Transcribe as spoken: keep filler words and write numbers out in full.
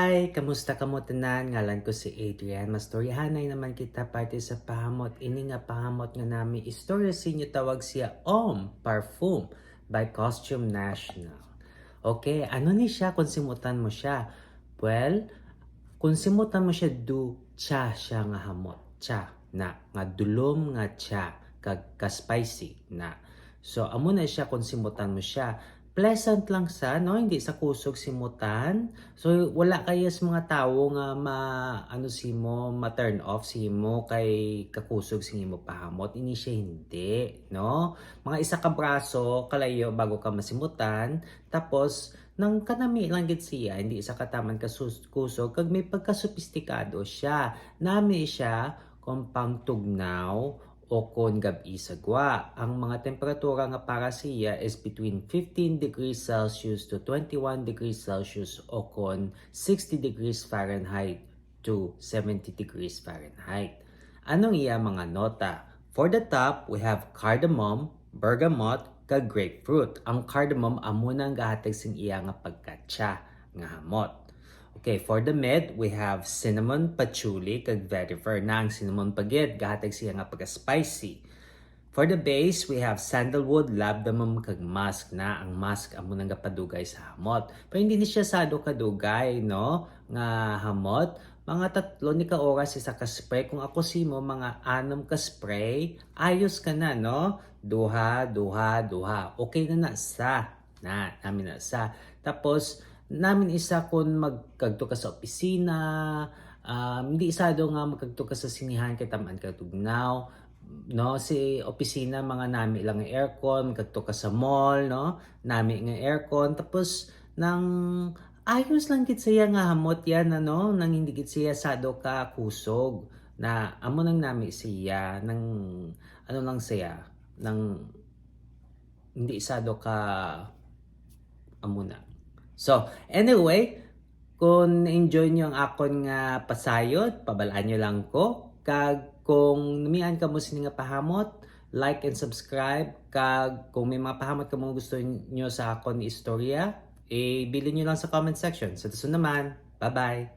Hi, kamusta kamo tanan? Ngalan ko si Adrian. Mastoryahanay naman kita parte sa pahamot. Ini nga pahamot nga nami istorya sa inyo, tawag siya Homme Parfum by Costume National. Okay, ano ni siya kung simutan mo siya? Well, kung simutan mo siya, ducha siya nga hamot. Cha na, nga dulom nga cha, kag ka-spicy na. So, amo na siya kung simutan mo siya. Pleasant lang sa, no? Hindi sa kusog simutan. So, wala kaya sa mga tawo nga ma, ano, si mo, ma-turn off si mo kay kakusog si mo pahamot. Ini siya hindi, no? Mga isa ka braso kalayo bago ka masimutan. Tapos, nang kanami lang gid siya, hindi sa kataman kasus-, kusog, kag may pagkasopistikado siya. Nami siya kung pangtugnaw o kon gab-i sa gwa. Ang mga temperatura nga para siya is between fifteen degrees Celsius to twenty-one degrees Celsius o kon sixty degrees Fahrenheit to seventy degrees Fahrenheit. Anong iya mga nota? For the top, we have cardamom, bergamot, kag grapefruit. Ang cardamom amo nang gahatag sing iya nga pagkatsa nga hamot. Okay, for the mid, we have cinnamon, patchouli, kag vetiver. Na ang cinnamon pa gid, gahatag siya nga pagka-spicy. For the base, we have sandalwood, labdanum, kag musk. Na ang musk amo nang gapadugay sa hamot. Pero hindi ni siya sado kadugay, no? Nga hamot. Mga tatlo ni ka oras isa ka spray. Kung ako si mo, mga anom ka spray, ayos ka na, no? Duha, duha, duha. Okay na na sa. Na, namin na sa. Tapos, namin isa kung magkagto ka sa opisina, um, hindi isado nga magkagto ka sa sinihan kay tamaan ka tugnaw, no? Si opisina, mga nami lang nga aircon, magkagto ka sa mall, no? Nami nga aircon. Tapos, nang ayos lang gid siya nga hamot yan, ano? Nang hindi gid siya sado ka kusog. Na, amo nang nami siya, nang, ano lang siya, nang hindi sado ka amo na. So, anyway, kung na-enjoy nyo ang akon nga pasayod, pabalaan nyo lang ko. Kag kung namian kamo sini nga pahamot, like and subscribe. Kag kung may mga pahamot kamo gusto nyo sa akon istorya, ibilin nyo lang sa comment section. Sa dason naman, bye-bye!